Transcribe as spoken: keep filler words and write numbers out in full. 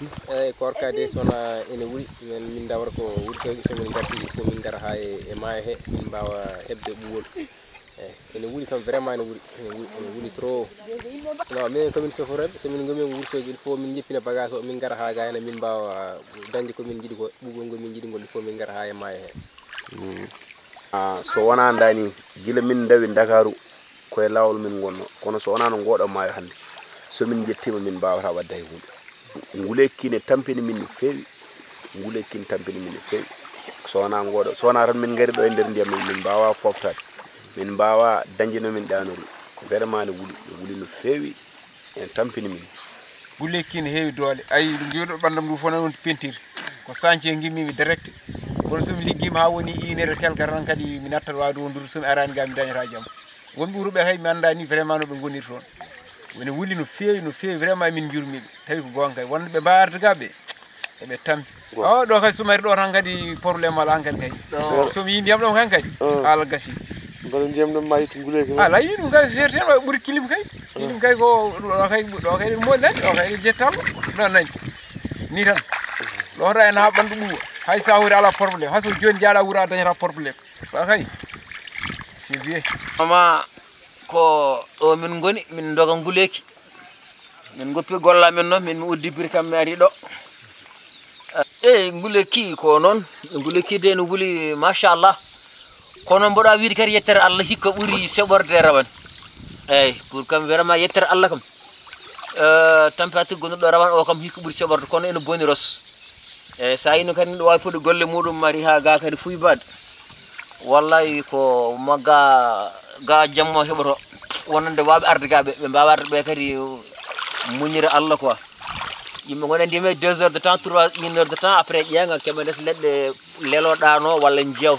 Eyyi, koorka de sona ene wuli, min, min dawra ko Wourossogui, so min garti il faut min gara ha e, e maayo he, min mbawa heɓde ɓuwol. Eyyi, ene wuli kam, vraiment ene wuli, ene wuli, ene wuli trop. Non, min komin soforeɓe, so min gomi ko Wourossogui, il faut min jippina bagage o, min gara ha ga ene, min mbawa dañde ko min jiiɗi ko, ɓuwol ngol min jiiɗi ngol, il faut min gara ha e maayo he. Ah, so wona ndani, gila min ndawi Ndakaaru, koye laawol min ngonno, kono so wona no ngoɗo maayo hannde, so min njettima min mbawata wadde hay hunde. Nguleyki ne tampini min no feewi. Nguleyki ne tampini min no feewi. So wona ngoɗo, so wona tan min ngari ɗo e nder ndiyam, min, min mbawa foftade, min mbawa dañde no min ɗanori. Vraiment ne wuli, ne wuli no feewi. En tampini min. Nguleyki ne heewi doole. Ayi, ɗum joɗo ɓandam ɗum fof nan wonti peinture. Ko chantier ngimmimi direct. Kono somi liggiima ha woni une heure et quelque, tan kadi mi nattat wawde wondude, somi arani ga mi dañata jam. Wonɓe wuuro ɓe hay mi anda ni vraiment no ɓe goniri toon. Woni wuli no feewi, no feewi, vraiment min jurmiɓe. Tawi ko gonga kay, wonɓe ɓe mbawa arde ga ɓe, eɓe tampi. O ɗo kadi, sumari ɗo tan kadi, problème ala an kadi kay. Somi yi ndiyam ɗo kan kadi, ala gasi. Mbaɗa ndiyam ɗam ma ittu nguleyki. Ala yi ɗum kay, serten o ɓuri kilim kay. Ɗum kay ko ɗo kay, ɗo kay mo nani, ɗo kay jettama. Non, nani. Ni tan. Ɗo tan en ha ɓandu ɓuwa. Hay sa hori ala problème. Hay so joni jaɗa wuro a dañata problème. Ɗo kay. C'est bien. Mama, ko ɗo min ngoni, min doga nguleyki. Min goppi golle amen no, min mi uddi biri kam mi ari ɗo. Eyyi, nguleyki ko noon, nguleyki de no wuli machallah. Kono mboɗa wiide kadi yettere Allah, hikka ɓuri seɓorde rawane. Eyyi, pour kam vraiment yettere Allah kam. Eh, température gonɗo ɗo rawane o kam hikka ɓuri seɓorde, kono ene boni ros. Eyyi, sa yino kadi ɗo wawi foti golle muɗum mari ha ga kadi fuy baade. Wallahi ko mo ga, ga jammo heɓoto. Wonande wawɓe arde ga ɓe, ɓe mbawa arde ɓe kadi muñira Allah quoi. Yimɓe gona ndiyam e deux heures de temps, trois, une heure de temps, après ƴeeŋa keɓa les leɗɗe leloɗano walla jeew.